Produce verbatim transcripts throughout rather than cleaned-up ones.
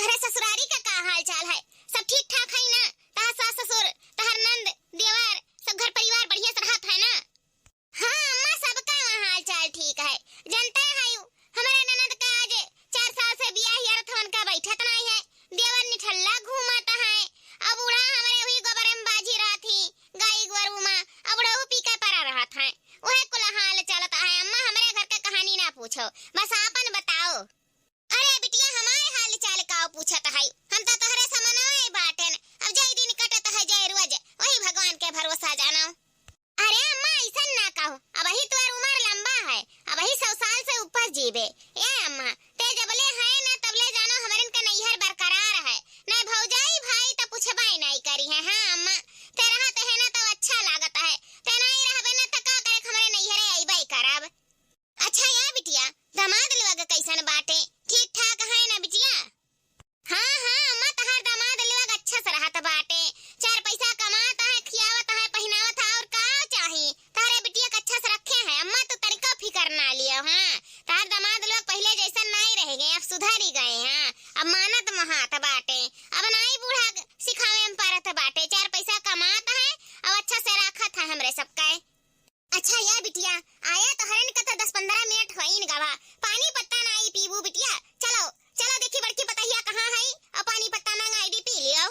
तहरे ससुरारी का का हाल चाल है? सब ठीक ठाक है ना? तहार सास ससुर, तहार नंद, देवर, सब घर परिवार बढ़िया से रहत है ना? हाँ अम्मा, सबका वहाँ हाल चाल ठीक है। जनते है, हमरे ननद का आज चार साल से बियाह यारत हवन का बैठत नाई है। देवर निठल्ला घूमत है। अब बूढ़ा हमरे वही गोबरे में बाझी रहत ही, गाई गोरू मा, अब बूढ़ा पी के परा रहत है। वह कुल हाल चलत है अम्मा, हमरे घर का कहानी ना पूछो, बस आपन बताओ। अरे बिटिया, हमार हाल चाल काउ पूछत है? हम तो तोहरे समनवे बाटेन। अब जय दिन कटत है, जय रोज, वही भगवान के भरोसा जानो। अरे अम्मा, ऐसन ना कहो, अबही तोर उमर लंबा है, अबही सौ साल से ऊपर जीबे। ए अम्मा, ते जबले है ना तबले जानो हमरन का नैहर बरकरार है। नहीं भौजाई भाई तो पूछबे नहीं करी है। हाँ अम्मा, ते रहत है ना तो अच्छा लागत है, ते नहीं रहबे ना तो का करे, हमरे नैहरे अइबे करब। अच्छा या बिटिया, दामाद लोग कैसन बाटे? ठीक ठाक है ना बिटिया? हाँ, हाँ, अम्मा, तहार दामाद लोग अच्छा से रहत बाटे। चार पैसा कमात है, खियावत है, पहिनावत है, और का चाही? तहरे बिटिया के अच्छा से रखे हैं, अम्मा, तू तनिको फिकर ना लियो, हाँ। तहार दामाद लोग पहिले जैसन नाई रह गए, अब सुधरी गए हैं। अब मानत मोहात बाटे, अब नाई बूढ़ा सिखावे में परत बाटे। चार पैसा कमात है, अब अच्छा से राखत है हमरे सबके। अच्छा या बिटिया, आया तोहरन का तो दस पन्द्रह मिनट होइन गवा, पानी पत्ता नाई पीबू बिटिया। चलो, चलो देखी बड़की पतहिया कहाँ है, और पानी पत्ता मंगाई दी, पी लियो।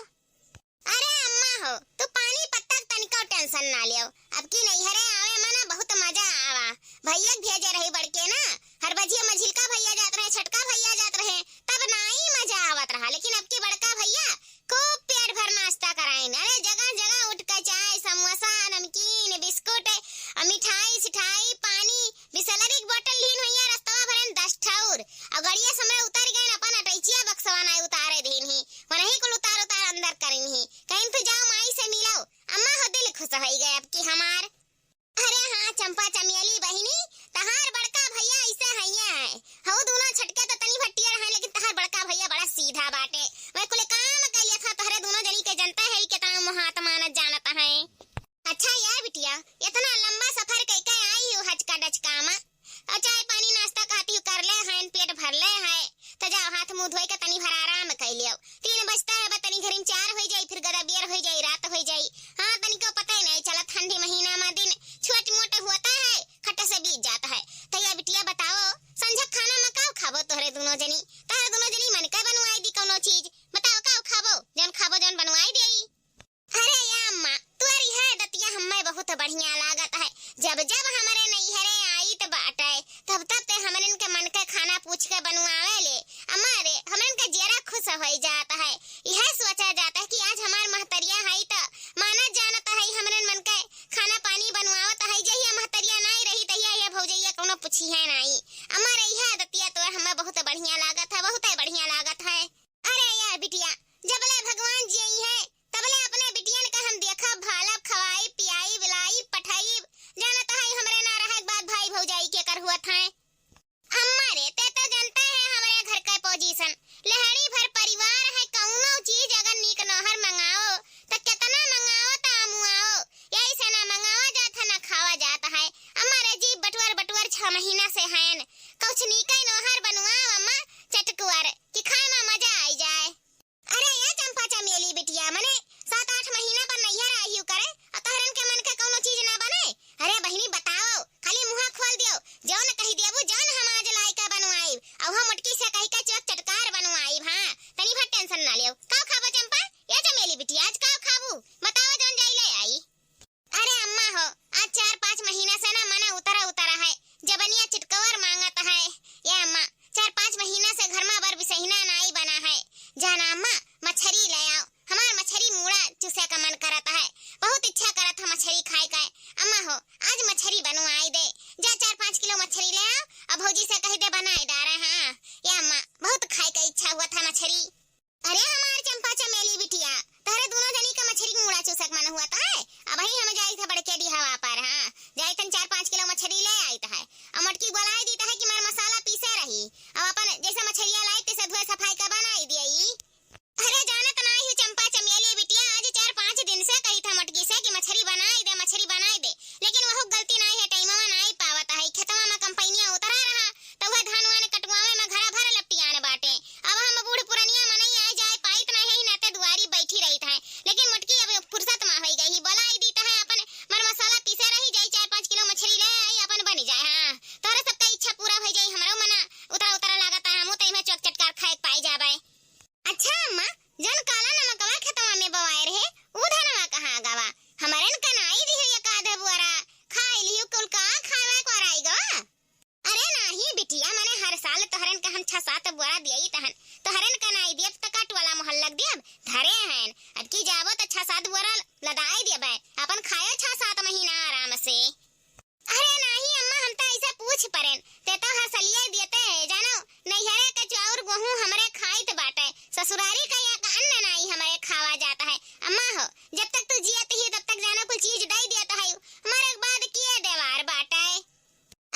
अरे अम्मा हो, तू पानी पत्ता के तनिको tension ना लियो, अब की नैहरे आवे मना बहुत मजा आवा। भैया के भेजे रही बड़के ना, हर बजिया मझिलका भैया जात रहे, छटका भैया जात रहे, तब नाई मजा आवत रहा, लेकिन अब की बड़का भैया खूब पेट भर नाश्ता कराइन। अरे जगह जगह उठ के चाय, समोसा, नमकीन, बिस्कुट, अ, मिठाई, सिठाई, पानी, बिसलरी के बोतल लीन होइया रस्तवा भरेन दस ठौर। अ गड़िया समरे उतर गए अपन अटैचिया बक्सवा नाई उतारे दीन ही। वनही कुल उतार उतार अंदर करीन ही। कहिन तू जाओ माई से मिलो। अम्मा हो दिल खुश होई गए अब की हमार। अरे हाँ चंपा चमेली बहिनी, तहार बड़का भैया ऐसे हइये हैं। हऊ दूनो छटके तो तनी भट्टियर हैं, लेकिन तहार बड़का भैया बड़ा सीधा बाटे। वह कुले काम के लिए था, तहरे दूनो जनी के जनता है, केतना महात्मा न जानत है। अच्छा यार बिटिया, इतना लंबा सफर कई के आई हो हचका डचका मा, और चाय पानी नाश्ता कहती हूँ कर ले हैं, पेट भर ले है, तो जाओ हाथ मुंह धोई के तनी भर आराम कर लियो। तीन बजता है, बस तनी घरी में चार होई जाई, फिर गदा बियर होई जाई, रात होई जाई। हाँ, तनिको पता ही नहीं चला, ठंडी महीना मा दिन छोट मोट होता है, खट से बीत जाता है। तो या बिटिया बताओ, संझा खाना मा का खाबो तोहरे दोनों जनी? तोहरे दोनों जनी मन का बनवाई दी कौनो चीज, बताओ का खाबो, जौन खाबो जौन बनवाई देई। अरे या अम्मा, तोरी है दतिया हम्मे बहुत बढ़िया लागत है। जब जब हमरे नैहरे आइत बाटे, तब तब ते हमरन के मन के खाना पूछ के बनवावे ले। अम्मा रे, हमरन के जियरा खुश होई जात है। यह सोचा जात है कि आज हमार महतरिया है त मानत जानत है, हमरन मन के खाना पानी बनवावत है। जहिया महतरिया नाई रही, तहिया यह भौजैया कौनो पूछी है नाई। अम्मा रे, यह दतिया तोर हम्मे बहुत बढ़िया लागत है, बहुत बढ़िया लागत है। अरे यार बिटिया, जबले भगवान जियई है, तबले अपने बिटियन के हम देखब, भालब, खवाई, पियाई, बिलाई, पठाई। जानत है हमरे ना रहे के बाद भाई भौजाई के कर हुआ था। अम्मा रे, ते तो जनता है हमरे घर का position। लहड़ी भर परिवार है, कौनो चीज अगर नीक नौहर मंगाओ, तो कितना मंगाओ तो आमुआओ। यही से ना मंगावा जात है, ना खावा जात है। अम्मा रे, जीभ बटुअर बटुअर छह महीना से हैन। कुछ नीके नौहर बनवाओ अम्मा, चटकुअर, कि खाए में मजा आई जाए। अरे या चंपा चमेली बिटिया, मने सात आठ महीना पर नैहर आई हूँ करे, और तोहरन के मन के कौनो चीज ना बने? अरे बहिनी बताओ, खाली मुँह खोल दियो, जौन कही देबू, जौन हम आज लाई के बनवाइब, और हम मोटकी से कही के चोक चटकार बनवाइब। हाँ, तनी भर tension ना लियो। का खाबो चंपा? या चमेली बिटिया, आज का खाबू? बताओ, जौन जाई ले आई। अरे अम्मा हो, आज चार पाँच महीना से ना मना उतरा उतरा है, जबनिया चिटकवर मांगत है। ये अम्मा, चार पाँच महीना से घर मा बर बिसहिना नाई बना है। जाना अम्मा, मछरी ले आओ, हमार मछरी मूड़ा चूसे का मन करत है, बहुत इच्छा करत है मछरी खाए का। अम्मा हो, आज मछरी बनवाई दे, जा चार पाँच किलो मछरी ले आओ, अब भौजी से कही दे बनाए डारे। हाँ, ये अम्मा, बहुत खाए का इच्छा हुआ था मछरी। अरे हमार चंपा चमेली बिटिया, तहरे दोनों जनी का मछरी के मूड़ा चूसक मन हुआ तो है। अबही हम जाइत है बड़के डिहवा पर, हाँ, जाइत हन चार पाँच किलो मछरी ले आइत है। अब मोटकी बोलाई दीत है कि मार मसाला पीसे रही। अब अपन जैसे मछरिया लाई तैसे धोए सफाई का बनाई दियई। अरे जानत नाही हूँ चंपा चमेली बिटिया, आज चार पाँच दिन से कही था मोटकी से कि मछरी बनाई दे, मछरी बनाई दे, लेकिन वहू गलती नाही है, टाइमवा नाही पावत है। खेतवा में कंपनिया उतरा रहा, तो वह धान वान कटवावे में घरा भर लपटियान बाटे। अब हम बूढ़ पुरनिया मनई पियब, धरे हैं। अब की जाबो त छह सात बोरा लदाई देबे, अपन खायो छह सात महीना आराम से। अरे नाही अम्मा, हम त ऐसे पूछ परेन, ते तो हर सलिए देते है, जानो, नैहरे के चाउर गोहूं हमरे खाइत बाटे, ससुरारी का एक अन्न नाही हमरे खावा जात है। अम्मा हो, जब तक तू जियत ही तब तक जानो कुल चीज दई देत है, मरे के बाद किए देवार बाटे।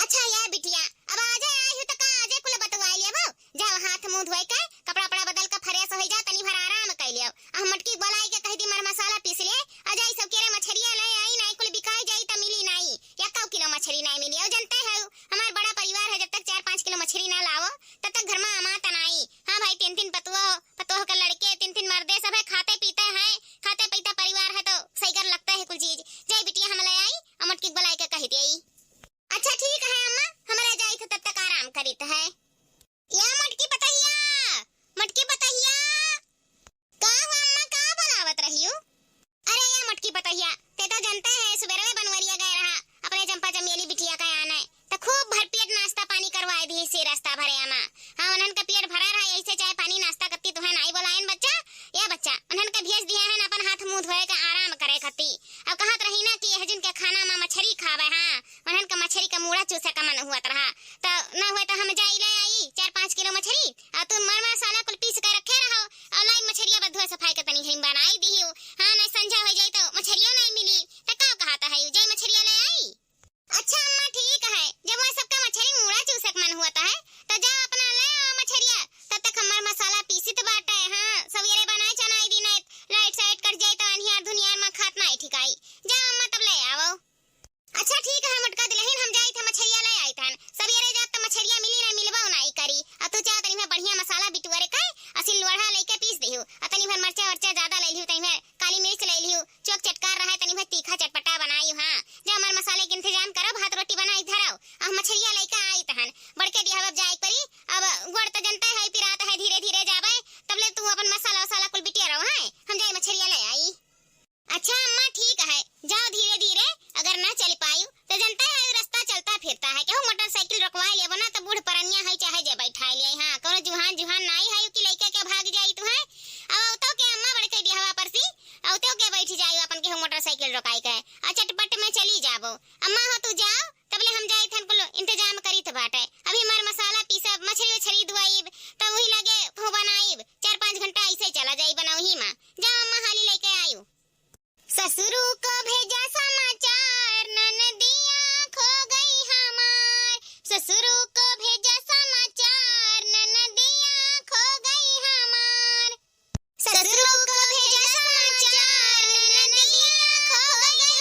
अच्छा या बिटिया, अब आजे आई हो त का आजे कुल बतवाई लेबो? जाओ हाथ मुंह धोए के, कपड़ा उपड़ा बदल के fresh होई जा, तनी भर आराम कर लियो। आ हम मटकी बोलाई के कह दी मर मसाला पीस ले, आ जाई सब केरे मछरिया ले आई, नाई कुल बिकाई जाई त मिली नाई, एको किलो मछरी नाई मिली। और जनते हो हमार बड़ा परिवार है, जब तक चार पाँच किलो मछरी ना लाओ तब तक घर में अमात नाई। हाँ भाई, तीन तीन पतोह, पतोह के लड़के, तीन तीन मर्दे, सब है खाते पीते हैं, खाते पीते परिवार है तो सही कर लगता है कुल चीज। जाई बिटिया हम ले आई, आ मटकी बोलाई के कह दिया। अच्छा ठीक है अम्मा, हमरा जाइत है तब तक आराम करीत है। या मोटकी पतहिया, मोटकी पतहिया। का हो अम्मा, का बोलावत रहियो? अरे या मोटकी पतहिया, ते तो जनते है सुबेरवे बनवरिया गए रहा अपने चंपा चमेली बिटिया का आने, त खूब भरपेट नाश्ता पानी करवाए दी से रास्ता भरे अम्मा। हाँ, उन्हन का पेट भरा रहा, यही से चाय पानी नाश्ता कत्ती तुहे नाई बोलायन बच्चा। या बच्चा, उन्हन का भेज दिया है ना अपन हाथ मुंह धोए का आराम करे खत्ती। अब कहत रही ना कि यह जिनके खाना में मछरी खावे, हाँ, उन्हन का मछरी का मूड़ा चूसे का मन हुआ रहा। त ना हुए त हम जाई ले आई चार पाँच किलो मछरी, आ तू मर मसाला कुल पीस के रखे रहो, और लाई मछरिया बस धोए सफाई के तनी हम बनाई दिहियो। हाँ, नहीं संझा हो जाई तो मछरियो नहीं मिली, त का कहता है, जाई मछरिया ले आई। अच्छा अम्मा ठीक है, जब वह सबका मछरी मूड़ा चूसक मन हुआ है, त जा अपना ले आओ मछरिया, तब तक हमार मसाला पीसित बाटे। हाँ, सवेरे बनाए चनाई दी, नहीं लाइट साइट कट जाई तो अनियार दुनियार में खात नहीं ठिकाई। जा अम्मा तब ले आओ। अच्छा ठीक है मोटका दुल्हन, हम जाइत है मछरिया ले आइत हन। सवेरे जात त मछरिया मिली ना, मिलबो नाई करी। आ तू जा तनी में बढ़िया मसाला बिटुअरे के, आ सिल लोढ़ा लेके पीस दिहु। आ तनी भर मरचा वरचा ज्यादा ले लिहु, तनी भर काली मिर्च ले लिहु, चोक चटकार रहे, तनी भर तीखा चटपटा बनाई। हाँ, जा हमार मसाले के इंतजाम करो, भात रोटी बनाई धराओ। आ हम मछरिया लेके आइत हन। बड़के बिहाव अब जाए परी, अब गोड़ त जनते है, पिरात है, धीरे धीरे जाबे, तब ले तू अपन मसाला वसाला कुल बिटिया रहो। हाँ, हम जाई मछरिया ले आई। अच्छा अम्मा ठीक है, जाओ धीरे धीरे, अगर ना चल पायु तो जनता है रास्ता चलता फिरता है, केहू मोटरसाइकिल रोकवा लेबो ना तो बूढ़ परनिया है चाहे जे बैठा ले। हाँ, कोनो जुहान जुहान नाई है कि लइका के भाग जाई तू है। अब औतो के अम्मा बड़के बिहवा पर सी, औतो के बैठ जायु अपन केहू मोटरसाइकिल रोकाई के, आ चटपट में चली जाबो। अम्मा हो तू जाओ, तबले हम जाई थन कुल इंतजाम करी थ बाटे। अभी हमार मसाला पीसब, मछरी उछरी धुआईब, तब वही लगे हो बनाईब, चार पाँच घंटा ऐसे चला जाई बनौही में। जाओ अम्मा हाली लेके आयु। ससुरू को भेजा समाचार, ननदिया खो गई हमार। ससुरू को भेजा समाचार, ननदिया खो गई हमार। ससुरू को भेजा समाचार, ननदिया खो गई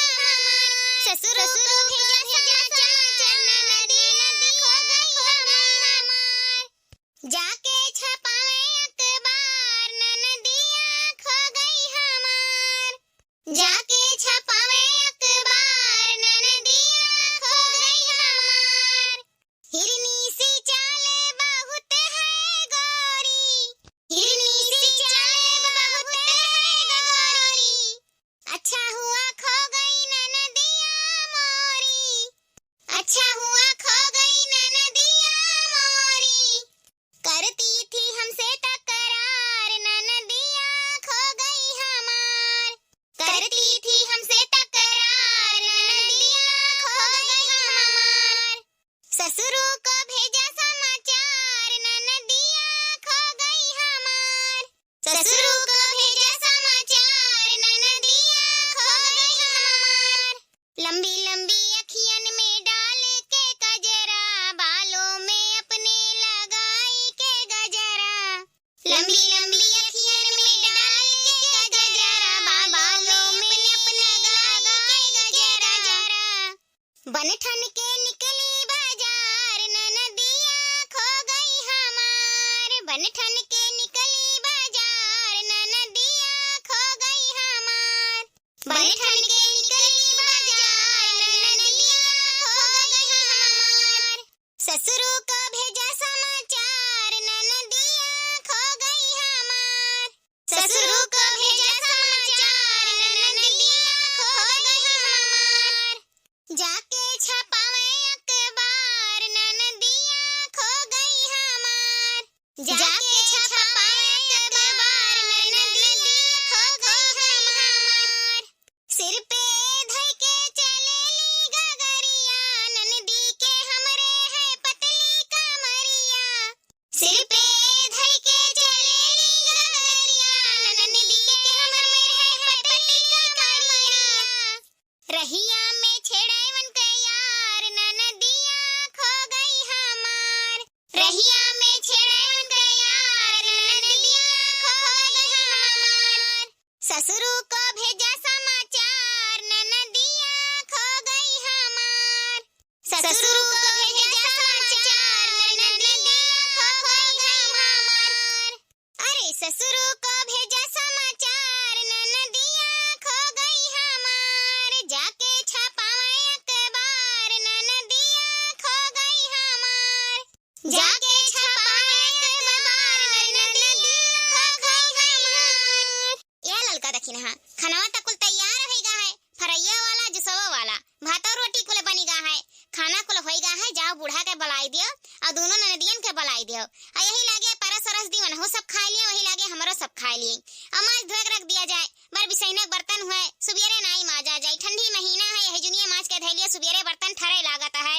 ससुर को भेजा समाचार, ननदिया खो गई हमार। ससुर को भेजा समाचार, ननदिया खो गई हमार। अरे ससुर को भेजा समाचार, ननदिया खो गई हमार। जाके छपावे अखबार, ननदिया खो गई हमार। जाके छपावे अखबार, ननदिया खो गई हमार। ए ललका दखिनहा, खनवा त कुल तैयार होइगा है, फरैया वाला, जुसवा वाला, भातो रोटी कुल बनिगा है, खाना कुल होइगा है, जाओ बूढ़ा के बुलाई दियो, अउ दूनो ननदियन के बुलाई दियो। अउ यही लागे परस अरस दी, वनहु सब खाइ लिए, वही लागे हमरो सब खाइ लिए। अउ माज धोए के रख दिया जाए, बर बिसैना के बर्तन हुए, सुबेरे नाई माजा जाए, ठंडी महीना है, यही जुनिया माज के धइ लियो, सुबेरे बर्तन ठरे लागत है।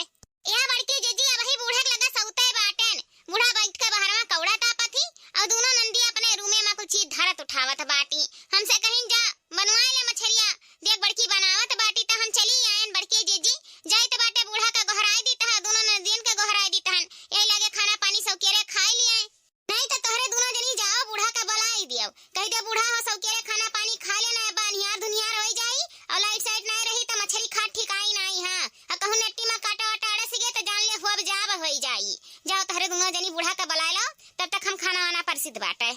या बड़की जिज्जी अबही बूढ़ा के लगे सौते बाटेन। बूढ़ा बैठ के बहरवा कौड़ा तापत ही, अउ दूनो नंदी अपने रूमे मा कुल चीज धरत उठावत बाटी। हमसे कहिन जा, बनवाए ले मछरिया, देख बड़की बनावत बाटी, त हम चली आयन बड़की जिज्जी, जाइत बाटे बूढ़ा के गोहराई दीत है, दूनो नंदियन के गोहराई दीत हन, यही लगे खाना पानी सौकेरे खाई लिए। नहीं त तोहरे दूनो जनी जाओ, बूढ़ा का बुलाई दियो, कहि दे, "बूढ़ा हो, सौकेरे खाना पानी खा लेना, अब अन्हियार धुनियार होई जाई, अउ लाइट साइट नहीं रही त मछरी खात ठिकाई नहीं, हाँ, अउ कहूँ नट्टी मा काटा वाटा अड़स गे त जान ले, होब जाब होई जाई। जाओ, तोहरे दूनो जनी बूढ़ा का बुलाई लाओ, तब तक हम खाना वाना परसित बाटे।"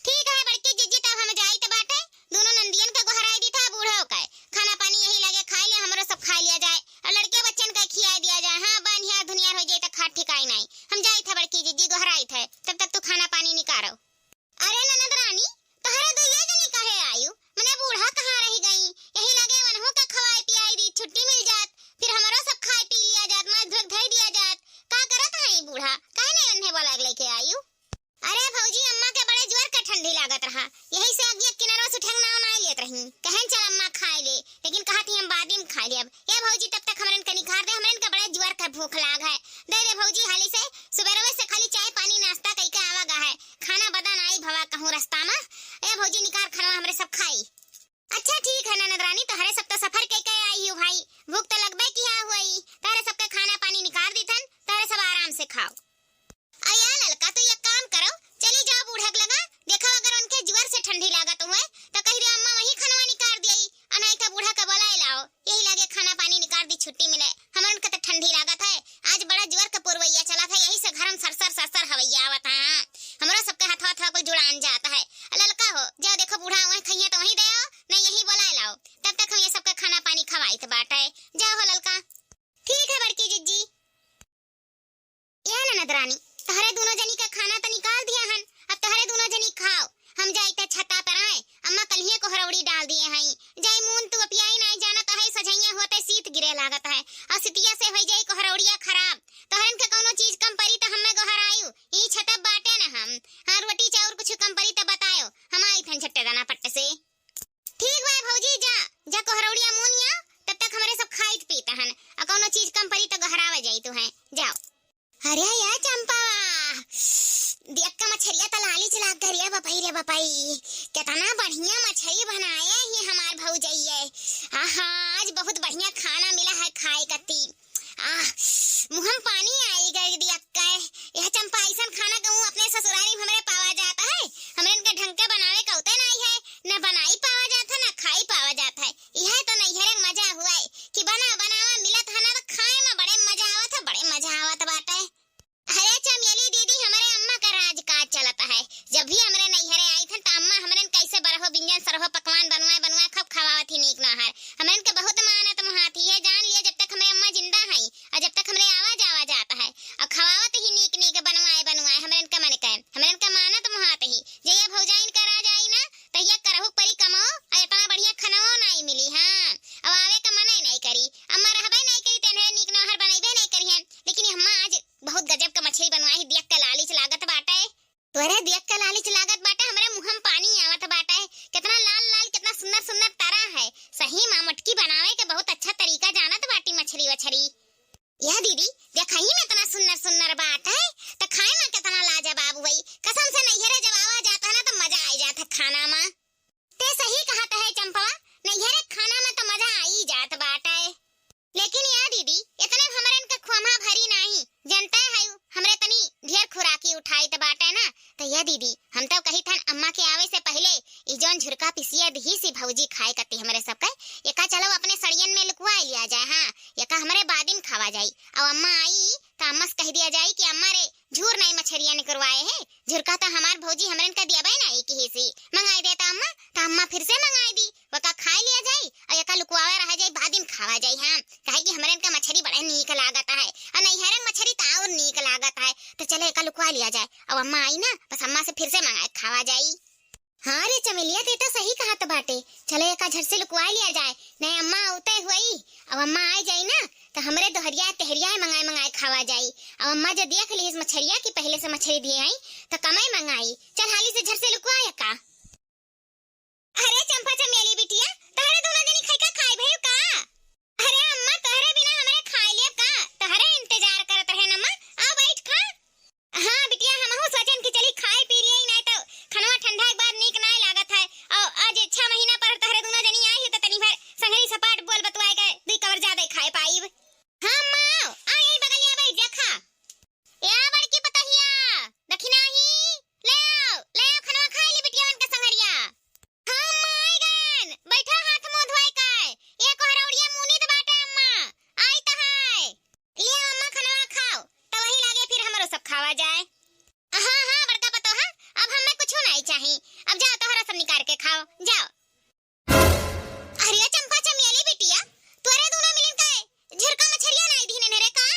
ठीक है बड़की जिज्जी, तब हम जाइत बाटे, दूनो नंदियन का गोहराई दीत है, बूढ़ो का, खाना पानी यही लगे खाई ले, हमरो सब खाई लिया जाए, अउ लड़के बच्चन का खियाई दिया जाए। हाँ, अब अन्हियार धुनियार होई जाई त खात ठिकाई नहीं। हम जाइत है बड़की जिज्जी, गोहराइत है, तब तक तू खाना पानी निकारो। अरे ननद रानी, तोहरे दुइये जनी काहे आयु? मने बूढ़ा कहाँ रहि गई? यही लगे वनहु का खवाई पियाई दी, छुट्टी मिल जात, फिर हमरो सब खाए पी लिया जात, माज धोए के धई दिया जात। का करत है ई बूढ़ा? काहे नहीं उन्हें बोला के लेके आयु? अरे भौजी, अम्मा के बड़े जोर के ठंडी लागत रहा, यही से अगिया किनारवा से उठे के नाव नाई लेत रही। कहन चल अम्मा खाए ले, लेकिन कहत ही हम बादी में खाए लेब। ए भौजी, तब तक हमरन के निकार दे, हमरन के बड़े जोर के भूख लाग है। दे दे भौजी, हाली से, सुबेरवे से खाली चाय पानी नाश्ता कई के आवा गा है, खाना बदा नाई भवा कहूँ रास्ता मा। ए भौजी, निकार खनवा, हमरे सब खाई। अच्छा ठीक है ननद रानी, तोहरे सब तो सफर कई के आई हो भाई, भूख तो लगबे किहा हुई, तोहरे सबके खाना पानी निकार दीथन, तोहरे सब आराम से खाओ। अया ललका, तो एक काम करो, चली जाओ बूढ़ा के लगा, देखो अगर उनके जोर से ठंडी लागत हुए तो कहि दे अम्मा वही खनवा निकार दियाई, अ नाई तो बूढ़ा के बुलाए लाओ, यही लागे खाना पानी निकार दी, छुट्टी मिले। हमरन के तो ठंडी लागत है, आज बड़ा जोर के पुरवैया चलत है, यही से घर में सरसर सरसर हवैया आवत है। हमरो सबके हथवा हथवा कुल जुड़ान जात है। अ ललका हो, जाओ देखो बूढ़ा वहीं खइहे तो वहीं दे आओ, नहीं यहीं बुलाए लाओ, तब तक हम ये सबके खाना पानी खवाइत बाटे। जाओ हो ललका। ठीक है बड़की जिज्जी। ए ननद रानी, तोहरे दूनो जनी का खाना त निकाल दिया हन, अब तोहरे दूनो जनी खाओ। हम जाइत है छता पर आए, अम्मा कलिहे कोहरौड़ी डाल दिए हई। जाई मून तू अपियाई नाई जानत है, सझैया होते सीत गिरे लागत है, अउ सितिया से होई जाई कोहरौड़िया खराब। तोहरन के कौनो चीज कम परी त हम्मे गोहरायु, ई छतब बाटे न हम। हाँ, रोटी चाउर कुछ कम परी त बतायो, हम आइत हन झट्टे दना पट्ट से। ठीक बा भौजी, जा, जा कोहरौड़िया मूनिया, तब तक हमरे सब खाइत पीत हन, अ कौनो चीज कम परी त गोहरावे जाई तू हैं, जाओ। अरे या चंपा, देख के मछरिया त लाली चला कर, रे बपई, रे बपई, कितना बढ़िया मछरी बनाए ही हमार भौजैये। आहा, आज बहुत बढ़िया खाना मिला है खाए कती। आह, मुँह में पानी आई गए देख के। यह चंपा, ऐसन खाना कहूँ अपने ससुरारी में हमरे पावा जात है? हमरे इनके ढंग के बनावे का उते नहीं है, न बनाई पावा जात है, न खाई पावा जात है। यह तो नैहरे में मजा हुआ है कि बना बनावा मिलत है ना, तो खाए में बड़े मजा आवत है, बड़े मजा आवत बाटे। अरे चमेली दीदी, हमरे अम्मा का राज काज चलत है। जब भी हमरे नैहरे आई थन, त अम्मा हमरन कैसे बरहो बिंजन सरहो पकवान बनवाए बनवाए खूब खवावत ही नीक नहर। हमरन के बहुत मानत मुहात ही है, जान लिया जब तक हमरे अम्मा जिंदा हई और जब तक हमरे आवा जावा जात है, और खवावत ही नीक नीक बनवाए बनवाए हमरन के मन के, हमरन के मानत मुहात ही। जहिया भौजाइन का राज आई ना, तहिया करहु परी कमाओ, और इतना बढ़िया खनवो नाई मिली। हाँ, अब आवे का मने नहीं करी, अम्मा रहबे नहीं करी, तेनहे नीक नहर बनैबे नहीं करिहन। लेकिन ये अम्मा आज बहुत गजब का मछली बनवाई, देख के लालिच लागत बाटे। तोरे देख के लालिच लागत बाटे, हमरे मुँह में पानी आवत बाटे। कितना लाल लाल, कितना सुंदर सुंदर तरा है। सही माँ मोटकी बनावे के बहुत अच्छा तरीका जानत बाटी मछली वछली। या दीदी, देखही में इतना सुंदर सुंदर बाटे, त खाए में कितना लाजवाब हुई। कसम से नैहरे जब आवा जाता है ना, तो मजा आ जाता है खाना में। ते सही कहत है चंपवा, नैहरे खाना में तो मजा आई जात बाटे। लेकिन या दीदी, इतने हमरन के खोम्हा भरी नाही, जनते है हमरे तनी ढेर खुराकी उठाई त बाटे ना। त या दीदी, हम तो कही थन अम्मा के आवे से पहले ई जौन झुरका पिसिया दिही जी खाए कत्ती हमरे सबके, एका चलो अपने सड़ियन में लुकवाए लिया जाए, हाँ, एका हमरे बादिम खावा जाई। अब अम्मा आई, त अम्मा से कह दिया जाई कि अम्मा रे, झूर नाई मछरिया निकरवाए है, झुरका त हमार भौजी हमरन का दियाबे नाई किहिसी, मंगाई देता अम्मा, त अम्मा फिर से मंगाई दी, वका खाए लिया जाई, और एका लुकवावे रह जाई, बादिम खावा जाई, हाँ, काहे कि हमरन का मछरी बड़ा नीक लागत है, और नैहरन मछरी त और नीक लागत है, त चलो एका लुकवा लिया जाए, अब अम्मा आई ना, बस अम्मा से फिर से मंगाए खावा जाई। हाँ रे चमेलिया, ते तो सही कहत बाटे। चलो एका झट से लुकवा लिया जाए, नहीं अम्मा आवते हुई। अब अम्मा आ जाई ना, त हमरे दोहरिया तेहरिया मंगाए मंगाए खावा जाई। अब अम्मा जो देख ली इस मछरिया की पहले से मछरी दिए आई, त कमई मंगाई। चल हाली से झट से लुकवा एका। अरे चंपा चमेली बिटिया, तहरे दोनों जनी खैका खाए भयू का? अरे अम्मा, तोहरे बिना हमरे खाए लिए का? तोहरे इंतजार करत रहे न अम्मा, आओ बैठ खा। हाँ बिटिया, हमहू सोचन कि चली खाए पी लिए, नहीं तो खनवा ठंडा एक बार नीक नाय लागत है। और आज छह महीना पर तोहरे दोनों जनी आई है तो तनी भर संगरी सपाट बोल बतुआए के दुई कवर ज्यादा खाए पाइब। हाँ अम्मा, आ यही बगलिया बैठ जा खा। ए बड़की पतहिया, दखिनाही, ले आओ, ले आओ खनवा खाए ली बिटियावन के संगरिया। हाँ अम्मा, आई गन। बैठा हाथ मुंह धोए के। ए कोहरौड़िया मुनीत बाटे अम्मा। आई त है। ले अम्मा खनवा खाओ। त वही लागे फिर हमरो सब खावा जाए। हाँ, हाँ, बड़का पतोहा, अब हमें कुछ नहीं चाही। अब जाओ तोहरा सब निकाल के खाओ, जाओ। अरे चंपा चमेली बिटिया, तोरे दोनों मिलिन का झुरका मछरिया नाई दीने रे का?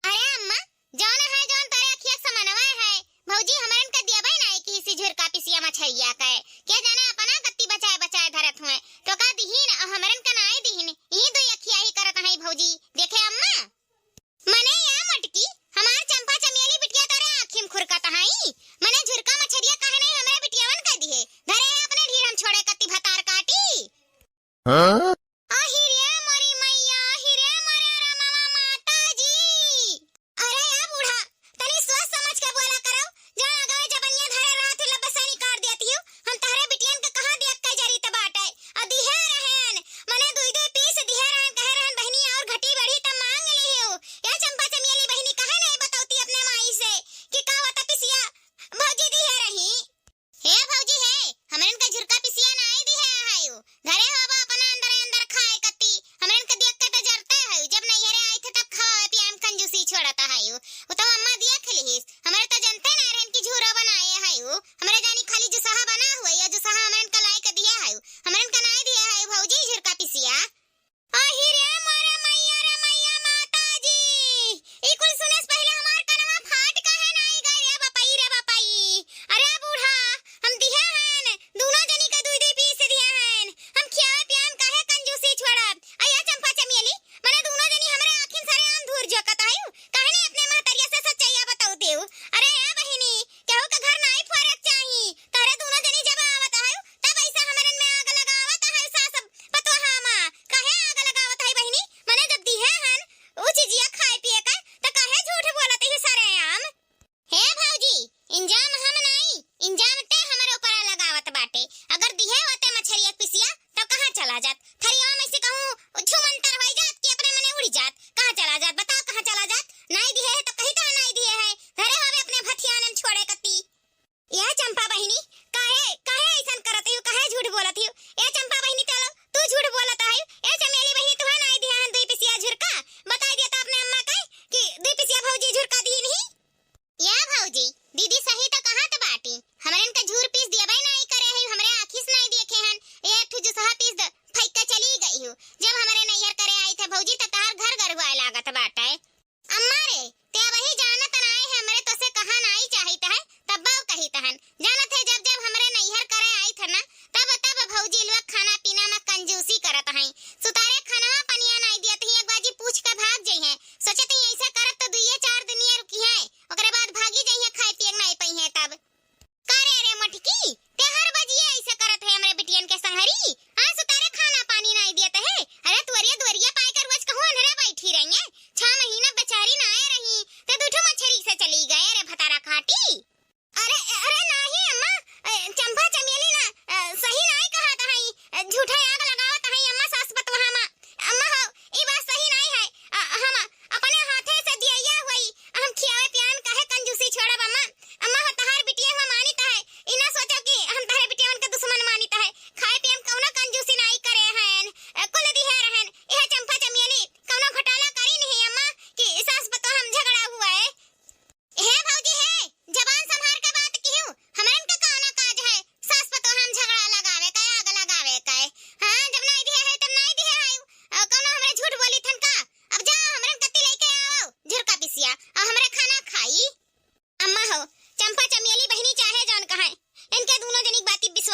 अरे अम्मा, जौन है जौन तोरे अखिया के समनवा है, भौजी हमरन का दियाबे नाई किहिसी झुरका पिसिया मछरिया के। के जाने अपना कत्ती बचाए बचाए धरत हुए, तो का दिहिन और हमरन का नाई दिहिन, ई दुई अखिया ही करत है भौजी। देखे अम्मा, मने या मोटकी, हमार चंपा चमेली बिटिया तोरे आँखी में खुरकत हई, मने झुरका मछरिया काहे नहीं हमरे बिटियावन का दिहे, धरे अपने ढीढ़ हम छोड़े कत्ती भतार काटी। हाँ? आहि रे मोरी मैया, आहि रे मोरे रामवा माता जी। अरे ए बूढ़ा, तनी सोच समझ के बोला करो। जौन अगवे जबनिया धरे रहत ही, लब्बे सनी काट देती हूँ। हम तहरे बिटियन के कहाँ देख के जरी त बाटे। अ दिहे रहन, मने दुई दुई पीस दिहे रहन, कहे रहन बहिनी और घटी बढ़ी त मांग लिहू। या चंपा चमेली बहिनी काहे नहीं बतौती अपने माई से कि का होता पिसिया भौजी दिहे रही? हे भौजी हे, हमरन का झुरका पिसिया नाई दिहे आयु। घरे होबा अपना अंदर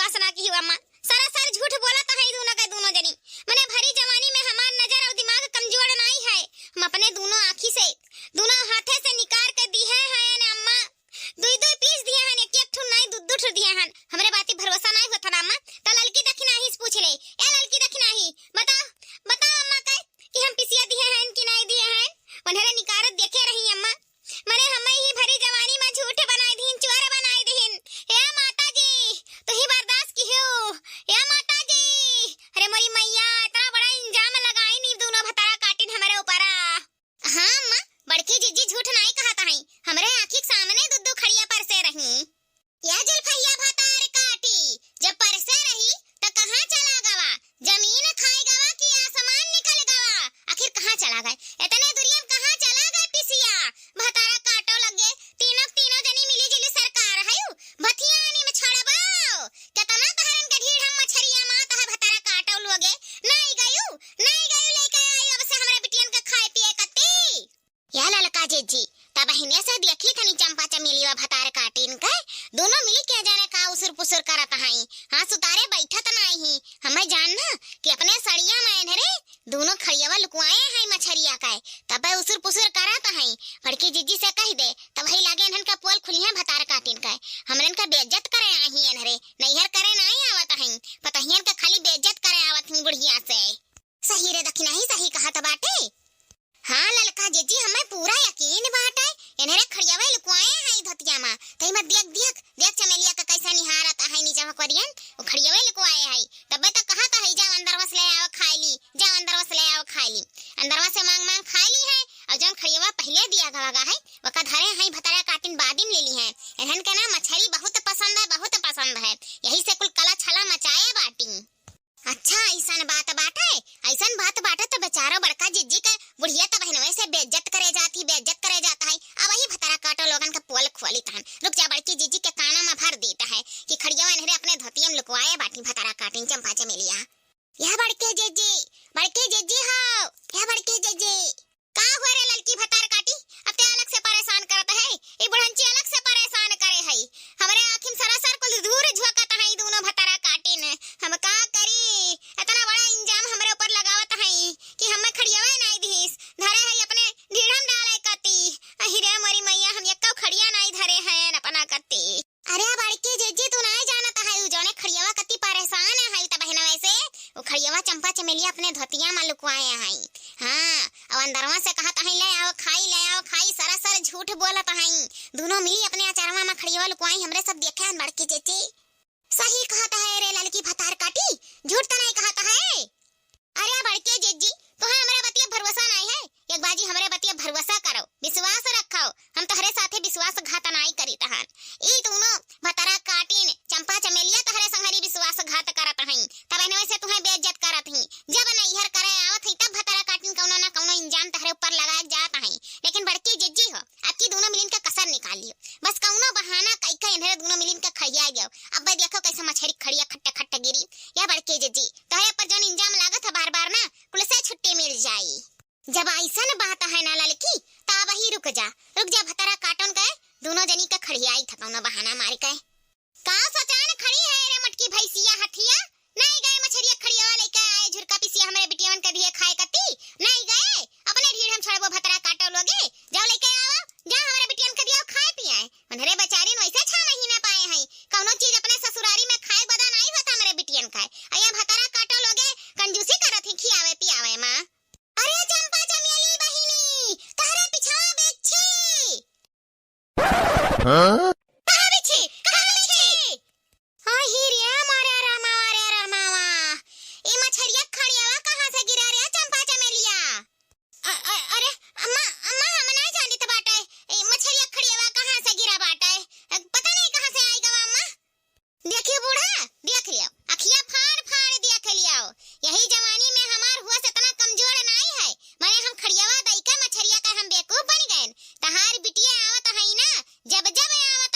सना की हुआ अम्मा, सरासर झूठ बोलत हैं दूनो के दूनो जनी। मने भरी जवानी में हमार नजर और दिमाग कमजोर नाई है। हम अपने दूनो आँखी से, दूनो हाथे से निकार के दिहे हैं न अम्मा। दुई दुई पीस दिहे हैं, एक एक ठो नाई, दू दू ठो दिहे हैं। हमरे बाती भरोसा नाई होत ना अम्मा, त ललकी दखिनाही से पूछ ले। ए ललकी दखिनाही, बताओ, बताओ अम्मा के कि हम पिसिया दिहे हैं कि नाई दिहे हैं। उन्हरे निकारत देखे रही अम्मा। मने हमें ही भरी जवानी में झूठ बनाई दिहिन, चोर बनाई दिहिन। हे माता जी, तू ही बर्दाश्त किहो। हे माता जी, अरे मोरी मैया, इतना बड़ा इंजाम लगाइन ई दूनो भतारा काटिन हमरे ऊपरा। हाँ अम्मा, बड़की जिज्जी झूठ नाई कहत हई, हमरे आँखी के सामने दुद्दू खड़िया परसे रही। या जुल्फैया भतार काटी, जब परसे रही, त कहाँ चला गवा? जमीन खाए गवा कि आसमान निकल गवा? आखिर कहाँ चला गए? इतने दुरिया में कहाँ चला गए पिसिया? भतारा काटो लगे, तीनों, तीनों जनी मिली जुली सरकार हयू, भथियानी में छड़बाओ। केतना तहरन के ढीढ़ हम मछरिया मात है भतारा काटो लोगे, नाई गयू, नाई गयू लेके आई अब से हमरा बिटियन के खाए पिए कती। या ललका जिज्जी, तब हिने से देखी थनी चंपा चमेलिया भतार काटिन के, दूनो मिली के जाने का उसुर पुसुर करत हई। हाँ, सुतारे बैठत नाई ही। हमें जान ना कि अपने सड़िया में एन्हरे दूनो खड़ियावा लुकवाए हई मछरिया के, तब उसुर पुसुर करत हई। बड़की जिज्जी से कह दे, तब वही लागे एन्हन का पोल खुलिहे भतार काटिन के। हमरन का बेइज्जत करे आई ही एन्हरे, नैहर करे नाई आवत हई, पतहियन के खाली बेइज्जत करे आवत हई बुढ़िया से। सही रे दखिनाही, सही कहत बाटे। हाँ ललका जिज्जी, हमें पूरा यकीन बाटे, एन्हरे खड़ियावे लुकवाए हई धोतिया मा। तई मा देख, देख, देख चमेलिया का कैसे निहारत हई नीचे मकोरियन, वो खड़ियावे लुकवाए हई। तबे तो कहत हई, जाओ अंदरवा से ले आओ खाई ली, जाओ अंदरवा से ले आओ खाई ली। अंदरवा से मांग मांग खाई ली है, और जौन खड़ियावा पहले दिया गवा गा है, वका धरे हई भतारा काटिन बादी में ले ली है। एन्हन के ना मछरी बहुत पसंद है, बहुत पसंद है, यही से कुल कला छला मचाए बाटी। अच्छा, ऐसन बात बाटे, ऐसन बात बाटे तो बेचारो बड़का जिज्जी के बुढ़िया तो बहनवे से बेइज्जत करे जात ही, बेइज्जत करे जात है। अब वही भतारा काटो लोगन के पोल खोली तहन। रुक जा, बड़की जिज्जी के काना में भर देत है कि खड़ियावा एन्हरे अपने धोतिया में लुकवाए बाटी भतारा काटिन चंपा चमेलिया। या बड़के जिज्जी, बड़के जिज्जी हो, या बड़के जिज्जी। का हुआ रे ललकी भतार काटी? अब ते अलग से परेशान करत है, ई बुढ़ंची अलग से परेशान करे है। हमरे आँखी में सरासर कुल धूर झोंकत है ई दूनो भतारा काटिन। हम का करी, इतना बड़ा इंजाम हमरे ऊपर लगावत है कि हमें खड़ियावे नाई दिहिस, धरे है अपने ढीढ़म डाले कती। अहि रे मोरी मैया, हम एक्को खड़िया नाई धरे हैं अपना कती। अरे बड़की जिज्जी, तू नाई जानत है, उ जौने खड़ियावा कती परेशान है त बहनवे से, उ खड़ियावा चंपा चमेलिया अपने धोतिया में लुकवाए हैं। हाँ, और अंदरवा से कहत है, ले आओ खाई, ले आओ खाई, सरासर झूठ बोलत है। दूनो मिली अपने अचारवा में खड़ियावा लुकवाई, हमरे सब देखे हैं बड़की जिज्जी। सही कहत है रे ललकी भतार काटी, झूठ तो नाई कहत है। अरे बड़के जिज्जी, तोहे हमरे बतिया भरोसा नाई है? एक बाजी हमरे बतिया भरोसा करो, विश्वास रखो, हम तोहरे साथे विश्वासघात नाई करीत हन। ई दूनो भतारा काटिन, चंपा चमेलिया तोहरे संघरी विश्वासघात करत हईं, तब एनवे से तुहें बेइज्जत करत ही। जब नैहर करे आवत ही तब भतारा काटिन कौनो ना कौनो इंजाम तोहरे ऊपर लगाए जात हईं, लेकिन बड़के जिज्जी हो, अब की दूनो मिलिन के कसर निकाल लियो। बस कौनो बहाना कई के एनहरे दूनो मिलिन के खड़िया दियो। अब देखो कैसे मछरी खड़िया खट्टे खट्टे गिरी। या बड़के जिज्जी, तोहरे ऊपर जौन इंजाम लागत है बार बार ना, कुल से छुट्टी मिल जाई। जब ऐसन बात है ना ललकी, त अबही रुक जा, रुक जा भतारा काटन के, दूनो जनी के खड़ियाई था कौनो बहाना मार के। का सचान खड़ी है रे मोटकी भैंसिया हथिया? नहीं गए मछरिया खड़ियावा लेके आए झुरका पिसिया हमरे बिटियवन के दिए खाए कती? नहीं गए? अपने ढीढ़ हम छड़बो भतारा काटो लोगे, जाओ लेके आओ, जा हमरे बिटियन के दियो खाए पिए। उन्हरे बेचारिन वैसे छह महीना पाए हैं, कौनो चीज अपने ससुरारी में खाए बदा नहीं होता हमरे बिटियन का। अया भतारा काटो लोगे, कंजूसी करत ही खियावे पियावे मा। अरे चंपा चमेली बहिनी, तहरे पिछवा बिच्छी। हाँ? कहाँ बिच्छी? कहाँ बिच्छी? हाँ ही रे, मारे रामा, मारे रामावा। ई मछरिया खड़ियावा कहाँ से गिरा रे चंपा चमेलिया? अ-, अ-, अरे अम्मा, अम्मा, हम नहीं जानित बाटे। ई मछरिया खड़ियावा कहाँ से गिरा बाटे? पता नहीं कहाँ से आई गवा अम्मा। देखियो बूढ़ा, देख लियो, अखिया फाड़ फाड़ देख लियो। यही जवानी में हमार हुआ से इतना कमजोर नाई है, माने हम खड़ियावा दई के मछरिया के हम बेवकूफ बन गए। तहार बिटिया आवत है ना, जब जब आवत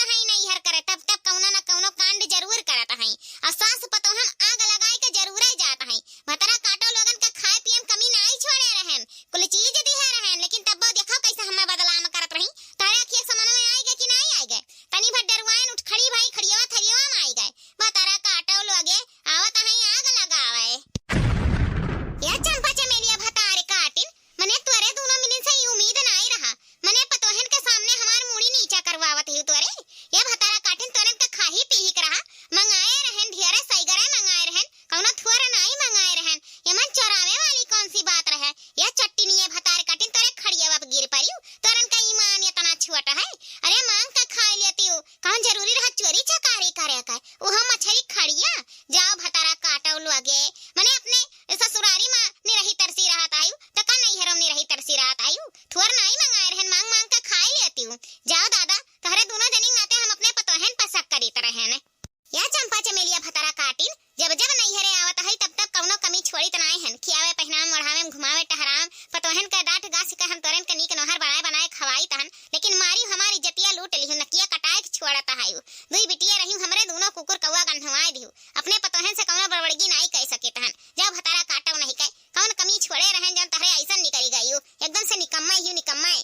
अपने पतोहन से कौनो बड़बड़गी नाई कह सके तहन। जाओ भतारा काटो नहीं कह, कौन कमी छोड़े रहन जौन तहरे ऐसन निकरी गई हो? एकदम से निकम्मा ही निकम्मा।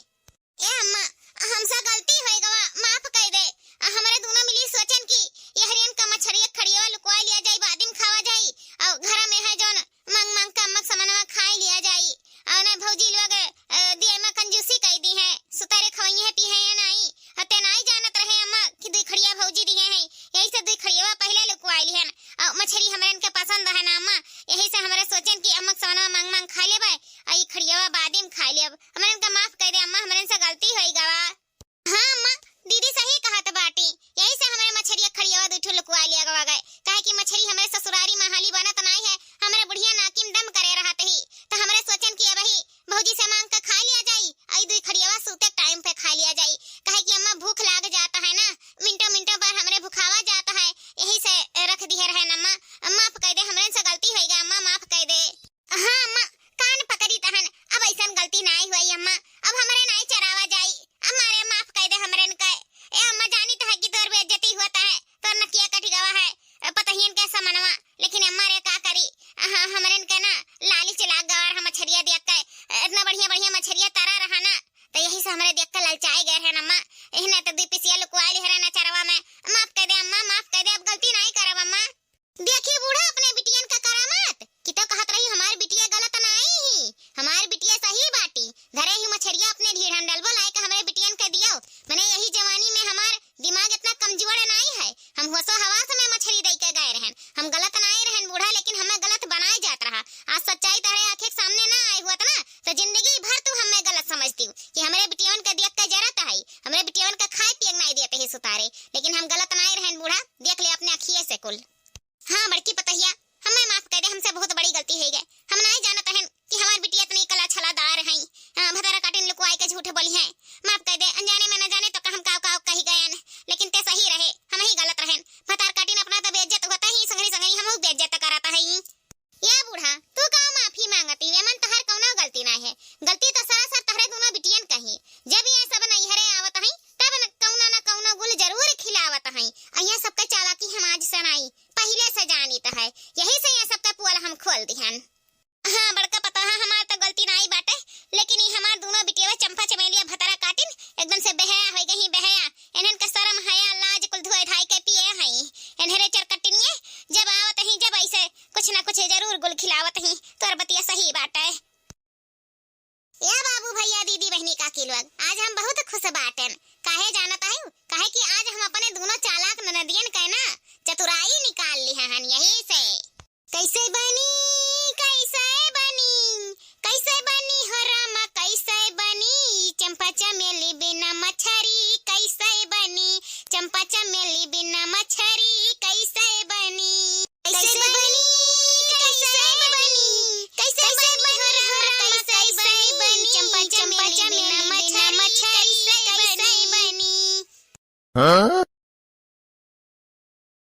ए अम्मा, हमसे गलती होई गवा, माफ कह दे। आ, हमरे दोनों मिली सोचन कि यहरियन का मछरिया खड़ियवा लुकवा लिया जाई, बादिम खावा जाई। और घर में है जौन मांग मांग के अम्मा के समनवा खाई लिया जाई। और ना भौजी लोग, अ, दिए में कंजूसी कई दी है, सुतारे खवइये पी है या नाई। हते नाई जानत रहे अम्मा कि दुई खड़िया भौजी दिए हैं, यही से दुई खड़ियवा पहले लुकवाई लिहन। और मछरी हमरन के पसंद है ना अम्मा, यही से हमरे सोचन कि अम्मा के समनवा मांग मांग खा लेबे, और ई खड़ियवा बादिम खा लेब। हमरन का माफ कर दे अम्मा, हमरन से गलती होई गवा। हाँ अम्मा, दीदी सही कहत बाटी, यही से हमरे मछरिया खड़ियवा दुई ठो लुकवा लिया गवा गए, काहे कि मछरी हमरे ससुरारी में हाली बनत नाई है, हमरे बुढ़िया नाकी में दम करे रहत ही, तो हमरे सोचन कि अबही भौजी से मांग के खा लिया जाई, आई दुई खड़ियवा सूते टाइम पे खा लिया जाई, काहे कि अम्मा भूख लाग जाता है ना, मिनटों मिनटों पर हमरे भुखावा जाता है, यही से रख दिए रहन अम्मा। माफ कर दे, हमरे से गलती होई गवा अम्मा, माफ कर दे। हाँ अम्मा, कान पकड़ी तहन, अब ऐसन गलती नाई हुई अम्मा, अब हमरे नाई चरावा जाई, अम्मा रे माफ कर दे हमरन के। ए अम्मा, जानी तो है कि तोर बेइज्जती होता है, तोर नकिया कट गवा है, ए, पतहियन के समनवा, लेकिन अम्मा रे का करी, हाँ, हमरन के ना लालच लाग गवा रहा मछरिया देख के, इतना बढ़िया बढ़िया मछरिया तरा रहा ना, तो यही से हमरे देख के ललचाए गए रहे अम्मा, यही ना तो दुई पिसिया लुकवा ले रहे ना चरवा में। माफ कर दे अम्मा, माफ कर दे, अब गलती नाई करब अम्मा। देखी बूढ़ा अपने बिटियन का करामात, कि तो कहत रही हमार बिटिया गलत नाई ही, हमार बिटिया सही बाटी। घरे ही मछरिया अपने ढीढ़न डलबो लाए के हमरे बिटियन के दियो। मने यही जवानी में हमार दिमाग इतना कमजोर नाई है, हम होशो हवास में मछरी दई के गए रहन। हम गलत नाई रहन बूढ़ा, लेकिन हमें गलत बनाए जात रहा। आज सच्चाई तहरे आँखें के सामने ना आए हुआ ना, तो जिंदगी भर तू हमें गलत समझती कि हमरे बिटियन के देख के जरत है, हमरे बिटियन के खाए पिए के नाई देते ही सुतारे, लेकिन हम गलत नाई रहन बूढ़ा, देख ले अपने अखिए से कुल। हाँ बड़की पतहिया, हमें माफ कर दे, हमसे बहुत बड़ी गलती हो गई। हम नाई जानत हन कि हमार बिटिया इतनी कला छलादार हैं। हाँ, भतारा काटिन लुकवाई के झूठ बोली हैं। माफ कर दे, अनजाने में न जाने तो का हम काव काव कही गयन, लेकिन ते सही रहे, हम ही गलत रहन। भतार काटिन अपना तो बेइज्जत होता ही, संगरी संगरी हमहू बेइज्जत करत है। या बूढ़ा, तू का माफी मांगती? एमन तहर कौनो गलती ना है, गलती तो सरासर तहरे दोनों बिटियन कही। जब ये सब नैहरे आवत हैं, तब न कौनो न कौनो गुल जरूर खिलावत हैं। अइया सबके चालाकी हम आज से नाई, पहिले से जानित है, यही से ये सबके पोल हम खोल दिहन। हाँ बड़का पतोहा, हमार तो गलती नाई बाटे, लेकिन ई हमार दोनों बिटिया चंपा चमेलिया भतारा काटिन एकदम से बेहया हो गई, बेहया। इन्हन के शर्म हया लाज कुल धोए धाई के पिए हैं। इन्हरे चरकटिनिए जब आवत ही, जब ऐसे कुछ ना कुछ जरूर गुल खिलावत ही। तोर बतिया सही बाटे। ए बाबू भैया दीदी बहनी काकी लोग, आज हम बहुत खुश बाटन। काहे जानत आयु? काहे कि आज हम अपने दोनों चालाक ननदियन के ना चतुराई निकाल लिहे हन यही से। कैसे बनी